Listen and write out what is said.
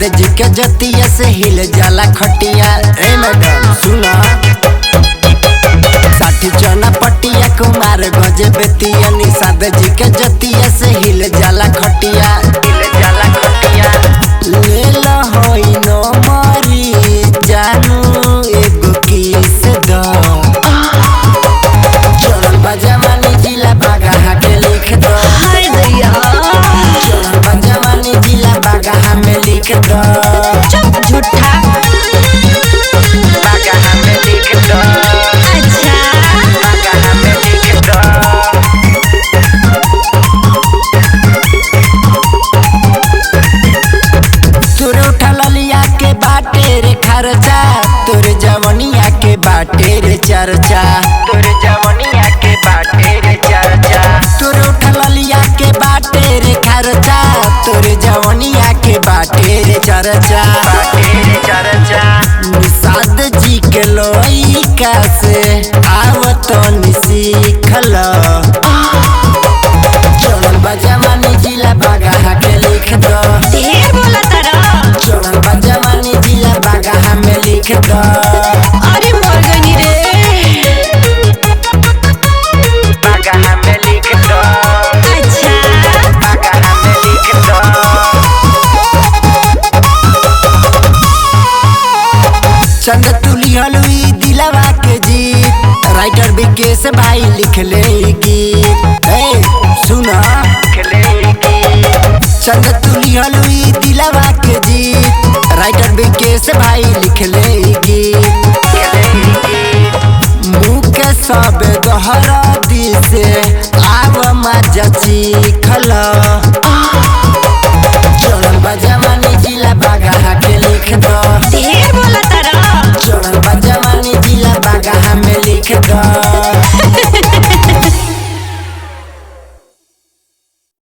निषाद जी के जतिया से हिल जाला खटिया। ए मैडम सुना, साठी चना पटिया कुमार गजे बेतिया। निषाद जी के जतिया से हिल जाला खटिया, हिल जाला खटिया। ले लहोई नो मरी जानू एगो किस दो। चढ़ल बा जवानी जिला बागहा के लिख दो। हाय दैया। चढ़ल बा जवानी जिला बागहा में लिख दो। चुप झूठा। बागहा में लिख दो। अच्छा। बागहा में लिख दो। तोरे उठा ललिया के बाटे रे खर्चा, तोरे जवनिया के बाटे रे चर्चा, तोरे जवनिया के बाटे रे चर्चा। तोरे उठा ललिया के बाटे रे खर्चा, तोरे जवनिया के बाटे रे चर्चा, बाटे रे चर्चा। निषाद जी के लइका से आवत नि सीखल। चढ़ल बा जवानी जिला बागहा के लिख दो। ढेर बोला तारा। चढ़ल बा जवानी जिला बागहा में लिख दो। अरे मर गई रे। बागहा में लिख दो। अच्छा। बागहा में लिख दो। चंद तुली हलुई दिलवा के जीत, राइटर विकेश भाई लिख ले गीत। ए सुना, चंद तुली हलुई दिलवा के जीत, राइटर विकेश भाई लिख ले गीत। मुँह के सब दोहरा दिसे आव मजा चीख।